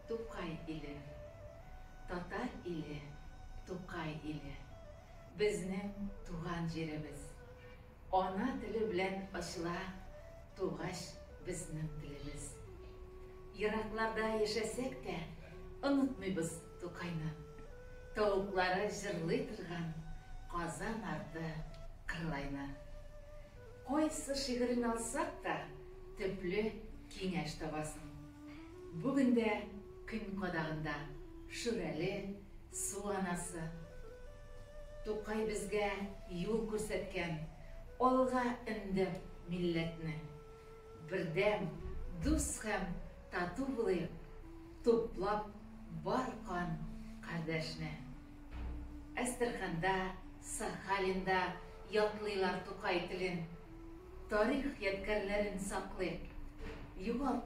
Тукай иле. Татар иле, Тукай иле. Безнең туган җиребез. Ана теле белән ачыла тугач безнең телебез. Еракларда яшәсәк тә, онытмыйбыз Тукайны. Тавыклары җырлый торган Казан арты Кырлайны. Кайсы шигырен алсак та, төпле киңәш табасың. Бүген дә көн кадагында Шүрәле, Су анасы. Тукай безгә юл күрсәткән, алга өндәп милләтне. Бердәм, дус һәм тату булыйк, туплап бар кан кардәшне. Әстерханда, Сахалинда ятлыйлар Тукай телен. Тарих ядкәрләрен саклыйк, югалтмыйк.